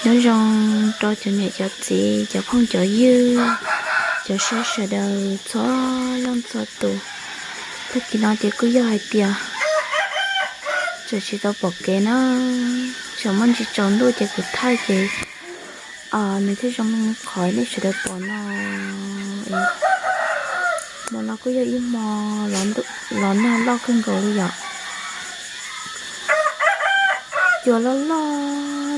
Nyob zoo rau cov niam cov txiv, cov phooj cov ywg, cov saib sawv daws txhua leej txhua tus. Tag kis no ces kuj yog hais tias tseem tsis tau pom kev na, tseem muaj ntsis tsaus ntuj ces kuv thaij ces nws thiaj zoo qhov nej sawv daws pom no. Hmo no kuj yog ib hmo los nag loj kawg nkaus li yom. Cua loj loj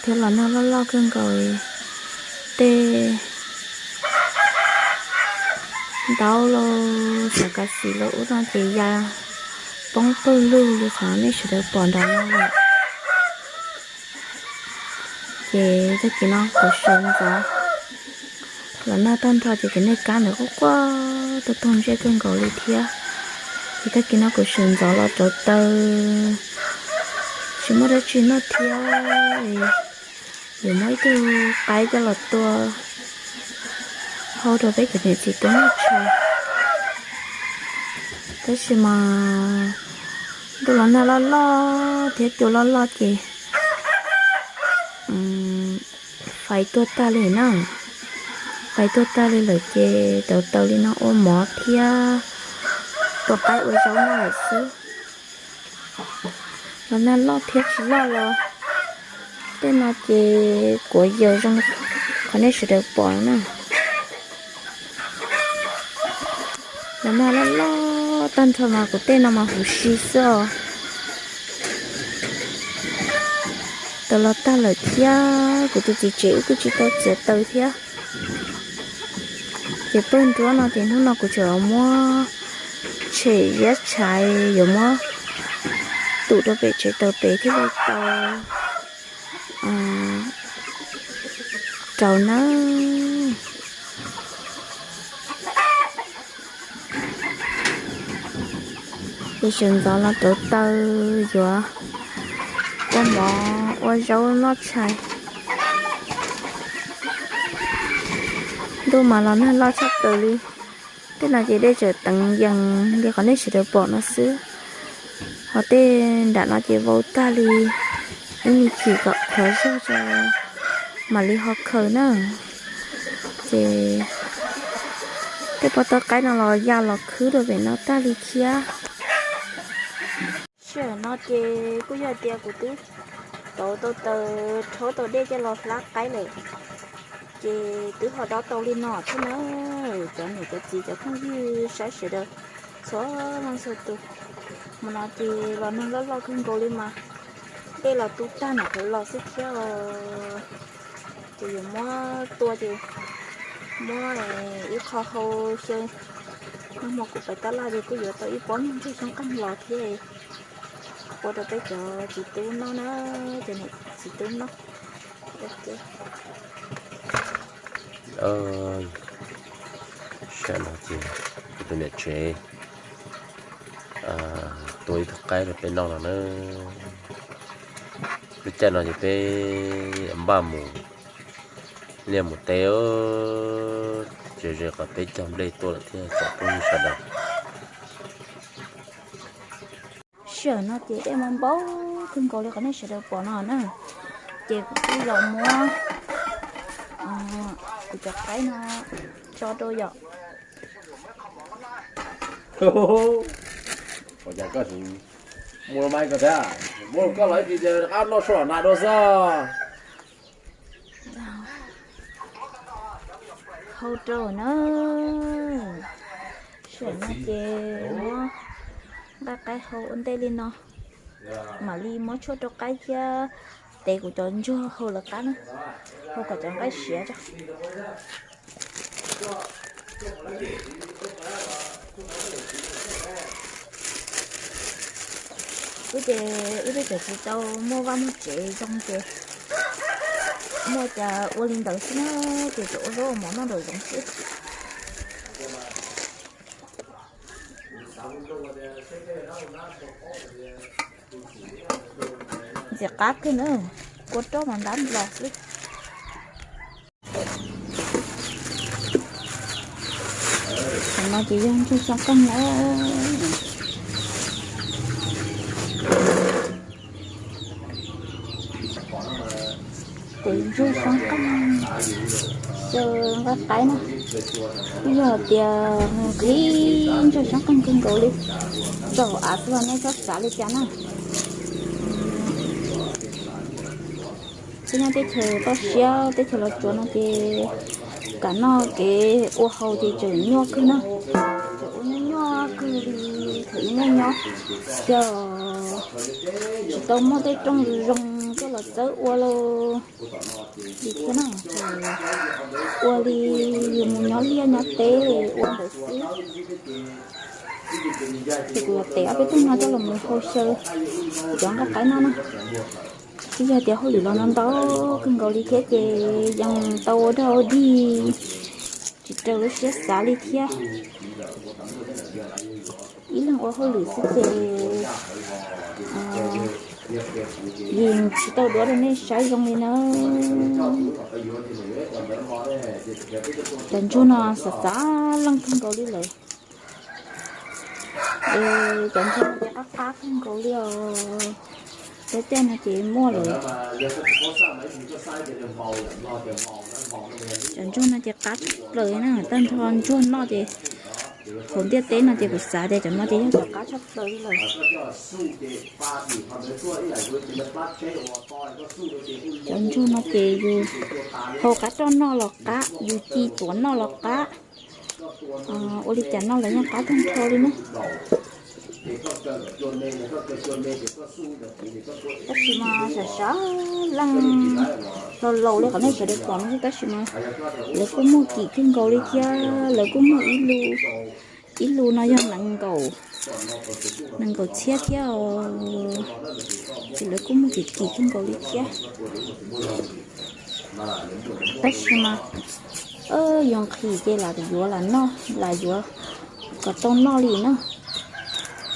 thiab los nag loj loj kawg nkaus. Tej ntaub los xav kav xis los ub no ces ya poob pawg lug li qhov nej sawv daws pom nram no lawm. Ces tag kis no kuv sawv ntxov los nag tag nrho ces cov niag kab ntawd quaj quaj tuaj toog ntsej kawg nkaus li thiab. Ces tag kis no kuv sawv ntxov los rauv taws, tsis muaj dab tsi noj thiab, yuav muab ib tug qaib coj los tua hau rau peb cov niam txiv tub noj tshais. Tab sis mas ntuj los nag loj loj thiab cua loj loj ces fais tuag tag li na. Fais tuag tag li lawm ces rauv taws li no ua mov thiab tua qaib ua zaub noj lawm xwb. Los nag loj thiab tsis loj los tej no ces kuav yaws zoo qhov nej sawv daws pom na. Los nag loj loj tag nrho mas kuv tej no mas huv si xwb os. Taws los tag lawm thiab kuv tus txiv tsev wb kuj tsis tau txiav taws thiab. Ces pawg nruab no ces hnub no kuv tseem muab tshem ziab tshais yuav muab tum rau pem tsev taws pem thiaj li tau rau nawb. Ces sawv ntxov los rauv taws yuav ua mov ua zaub noj tshais. Ntuj mas los nag loj tshaj plaws li. Tej no ces dej tseem teev yees li qhov nej sawv daws pom no xwb. Ho tej nram no ces vau tag li, ib me chim kom qhuav zog tso mam li ho khaws na. Ces tej pob tawb qaib no los ya los khwb rau pem no tag li thiab. Sij hawm no ces kuj yog tias kuv twb rauv tau taws rhaub tau dej coj los hlab qaib lawm, ces twb ho dob tau li no thiab na. Cov niam cov txiv cov phooj ywg saib sawv daws txhua leej txhua tus, hmo no ces los nag loj loj kawg nkaus li mas dej los tu tag nram qhov los xwb thiab os. Ces yuav muab tua ces muab ib qho hau xyaw. Nag hmo kuv pais tab laj ces kuj yuav tau ib pob ntseg xyoob qeej los thiab, ua rau peb cov txiv tub noj na, cov niam txiv tub noj. Sij hawm no ces kuv tus niam tsev tua ib tug qaib rau peb noj no na. Lub caij no ces peb npaj mus liaj mus teb, ze ze qhov peb cog nplej tuaj lawm thiab tsoom phooj ywg sawv daws. Sij hawm no ces dej mas npau kawg nkaus li qhov nej sawv daws pom no na. Ces kuv twb los muab kuv cov qaib no tso rau yom. Ua cas koj tsis muab mai koj thiab? Muab koj los ib pliag ces rov qab noj sua nag dua xwb. Hau rau na. Sij hawm no ces muab nqaij qaib hau ua ntej li no, mam li muab tshuaj rau qaib thiab tev kuv cov ntsuag hau lawv qab na, hau kom cov nqaij siav tso. Wb ces wb twb tseem tsis tau muaj vaj muaj tsev zoo ces muaj cas ua li ntawd xwb na, ces tsuas ua zaub ua mov noj nraum zoov xwb. Ntxim qab kawg na, kua roj mas ntab nplos xwb. Qhov no ces yog ntsuag xyoob qeej na. Kuv Ntsuag xyoob qeej, xyaw nqaij qaib na, twb yog tias nqhis ntsuag xyoob qeej kawg nkaus li. Tsaum av xwb los nej txhob xav li cas na. Peb nyob teb chaws toj siab teb chaws Los Tsuas no ces kam noj kev ua haus ces tseem nyuaj kawg na. Tseem ua nyuaj nyuaj kawg li thaum ub nej nyob, xyov tsis tau muaj tej rooj zoo coj los txawb ua li thiab na. Ua li yus mus nyob liaj nyob teb ua ntawd xwb. Ces kuv yuav tev ob peb tug no coj los mus hau xyaw cov nqaij qaib no na. Twb yog tias hauj lwm los ntau ntau kawg nkaus li thiab ces yeej tau ua dog ua dig tsis raws lub siab xav li thiab. Ib leeg ua hauj lwm xwb ces yeej tsis tau duav rau nej saib zoo li na. Cov ntsuag no xav xav leej kawg nkaus li lawm. Cov ntsuag no ces qab qab kawg nkaus li os. Lub caij no ces muaj lawm. Cov ntsuag no ces qab tshaj plaws na, tag nrho ntsuag noj ces hauv ntiaj teb no ces kuv xav tias cov no ces yog cov qab tshaj plaws li lawm. Cov ntsuag no ces yus hau qab roj noj los qab, yus ci tuav noj los qab, ua li cas noj los yeej qab tag nrho li na. Tab sis mas xav xav leej laus laus li qhov nej sawv daws pom no xwb, tab sis mas lawv kuj muaj kim kawg nkaus li thiab, lawv kuj muaj ib lu, ib lu no yog nees nkaum, nees nkaum txhiab thiab os, ces lawv kuj muaj kim kim kawg nkaus li thiab. Tab sis mas yuav nqhis ces lam yuav lam noj, lam yuav kom tau noj li na.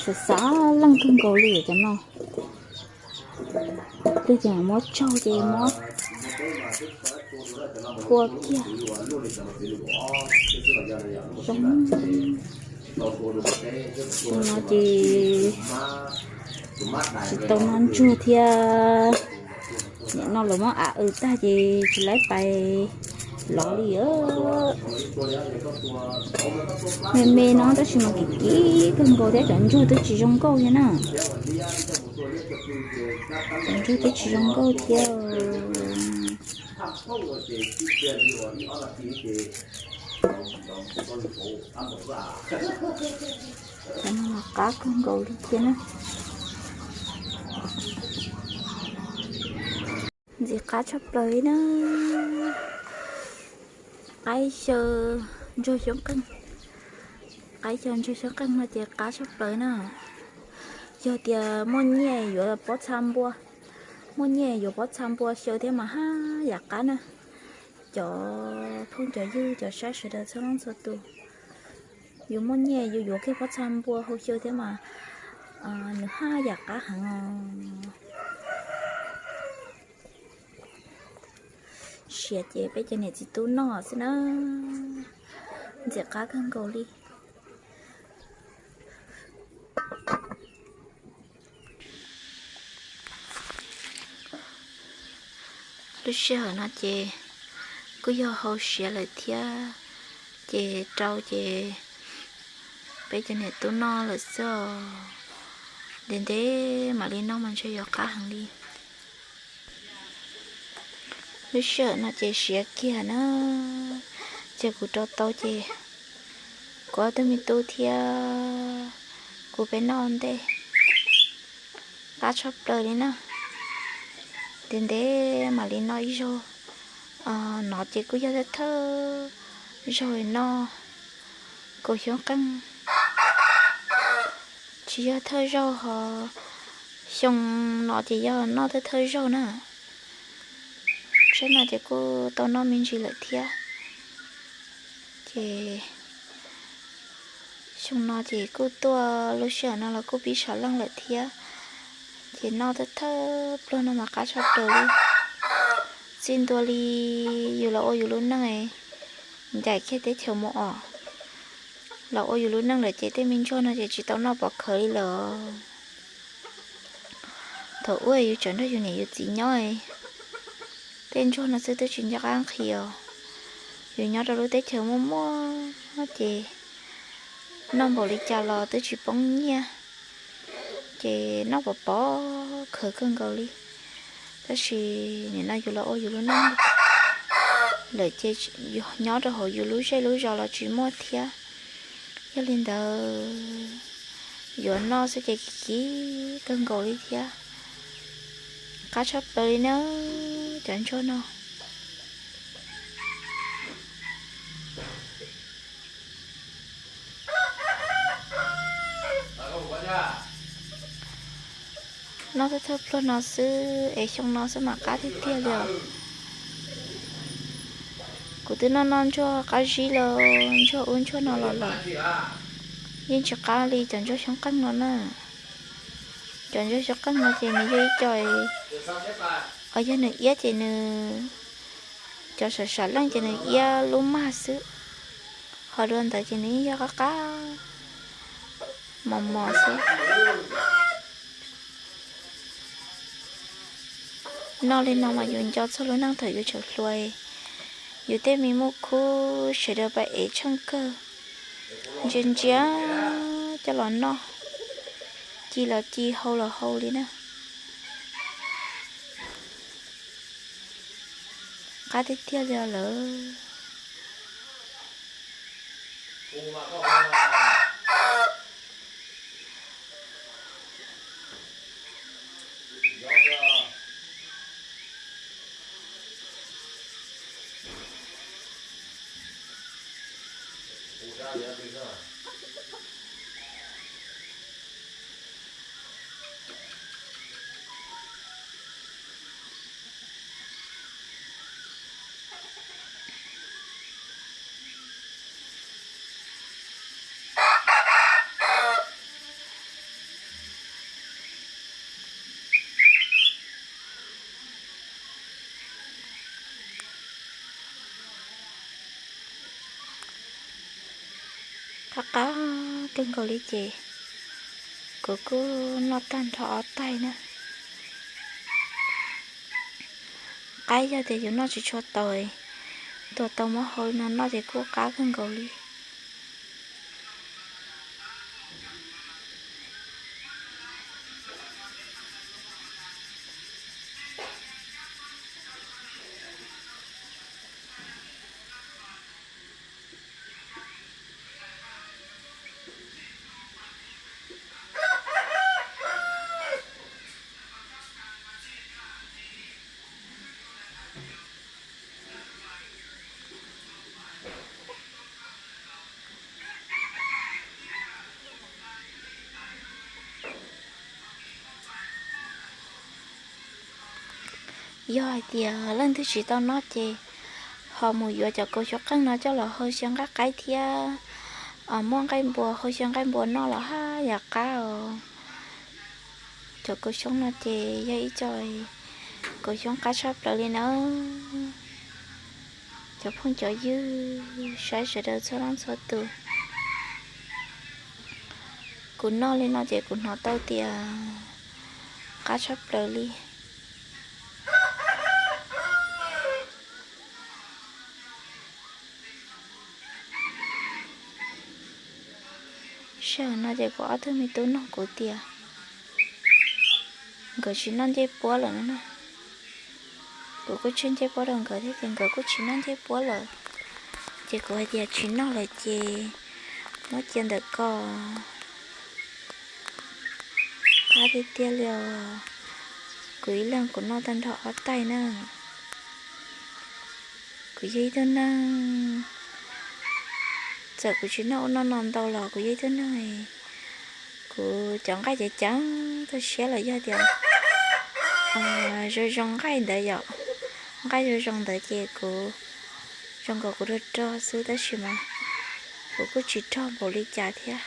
Xav xav leej kawg nkaus li cov no. Twb ces muab tsaug ces muab phua kiag zoo. Xyoo no ces tsis tau noj ntsuag thiab. Nim no lawv muab av w tag ces tsis laib pais lov li. Me me no tab sis mas kim kim kawg nkaus thiab, cov ntsuag twb tsis zoo nkauj thiab na. Cov ntsuag twb tsis zoo nkauj thiab. Cov no mas qab kawg nkaus li thiab na. Ntxim qab tshaj plaws li na. Qaib xyaw ntsuag xyoob qeej, qaib xyaw ntsuag xyoob qeej no ces qab tshaj plaws na. Yog tias muaj nyiaj yuav pob txha npua, muaj nyiaj yuav pob txha npua xyaw thiab mas haj yam qab na. Cov phooj cov ywg cov saib sawv daws txhua leej txhua tus, yus muaj nyiaj yus yuav kiag pob txha npua hau xyaw thiab mas nws haj yam qab heev os. Siav ces peb cov niam txiv tub noj xwb na, ntxim qab kawg nkaus li. Lub sij hawm no ces kuj yog hau siav lawm thiab, ces rau ces peb cov niam tub noj lawm xwb os. Ntev ntev mam li noj mas ntshe yuav qab heev li. Lub sij hawm no ces siav kiag na, ces kuv rau tau ces kuv ob tug me tub thiab kuv peb noj ua ntej. Qab tshaj plaws li na. Ntev ntev mam li noj ib zaug. No ces kuj yog thawj thawj zaug noj kaus xyoob qeej. Tsis yog thawj zaug ho, xyoo no ces yog noj thawj thawj zaug na. Tsheb no ces kuj tau noj me ntsis lawm thiab. Ces xyoo no ces kuj tuaj lub sij hawm no los kuj pib sawv leej lawm thiab. Ces noj thawj thawj pluag no mas qab tshaj plaws li. Txij ntua li yus los ua yus lub neej, ncaim kiag teb chaws mus os. Los ua yus lub neej lawm ces tej me ntsuag no ces tsis tau noj pov khawv li lawm. Thaum ub yus tseem nrog yus niam yus txiv nyob, Tej ntsuag no xwb twb tsis nco qab nqhis os. Yus nyob rau lub teb chaws muaj muaj ces noj npaum li cas los twb tsis poob nyiaj, ces noj pom pom khawv kawg nkaus li. Tab sis nim no yus los ua yus lub neej lawm ces nyob rau hauv yus lub zej lub zos los tsis muaj thiab. Yog li ntawd yuav noj xwb ces kim kim kawg nkaus li thiab. Qab tshaj plaws li na cov ntsuag no. Noj thawj thawj pluag no xwb es xyoo no xwb mas qab tiag tiag li os. Kuv twb noj noj ntsuag qab zib los ntsuag ub ntsuag no los lawm, yeej tsis qab li cov ntsuag xyoob qeej no na. Cov ntsuag xyoob qeej no ces nws yog ib co, yog nws iab ces nws, cov sam sam leej ces nws iab lub mag xwb, ho dua ntawd ces nws yeej yog qab qab mos mos xwb. Noj li no mas yus nco txog lub neej thaum yus tseem hluas, yus tej me muaj khub sawv daws pab ev tsheej kawg, ntsia ntsia coj los noj, ci los ci hau los hau li na. Qab tiag tiag li os lawm. Qab qab kawg nkaus li ces kuv kuj noj tag nrho ob tais na. Qab yog tias yus noj tsis tshua tau, tuaj tau muab hau no noj ces kuj qab kawg nkaus li. Yog hais tias leej twg tsis tau noj ces ho mus yuav cov kaus xyoob qeej no coj los hau xyaw nqaij qaib thiab muab nqaij npua hau xyaw nqaij npua noj los haj yam qab os. Cov kaus xyoob no ces yog ib co kaus xyoob qab tshaj plaws li nawb. Cov phooj cov ywg saib sawv daws txhua leej txhua tus, kuv noj li no ces kuv hnov tau tias qab tshaj plaws li. Sij hawm no ces kuv ob tug me tub nug kuv tias nkawd tsis noj ncej puab lawm no na. Kuv kuj tseg ncej puab rau nkawd thiab ces nkawd kuj tsis noj ncej puab lawm. Ces kuv hais tias tsis noj lawm ces muab cia ntawm ko. Qab tiag tiag li os. Kuv ib leeg kuv noj tag nrho ob tais na. Kuv yog ib tug neeg, txawm kuv tsis noj ub noj no ntau los kuv yog ib tug neeg, kuv cov nqaij ceev ceev tag siab los yog tias zoo zoo nqaij ntawd yom, nqaij zoo zoo ntawd ces kuv zoo nkaus kuv rog rog xwb tab sis mas kuv kuj tsis rog npaum li cas thiab.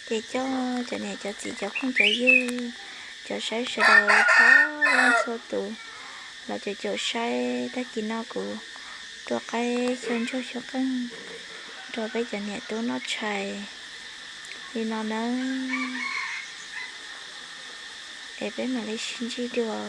Ces coj cov niam cov txiv cov phooj cov ywg, cov saib sawv daws txhua leej txhua tus los caum caum saib tag kis no kuv tua qaib xyaw ntsuag xyaw qeej rau peb cov niam tub noj tshais. Li no nawb, es peb mam li sib ntsib dua.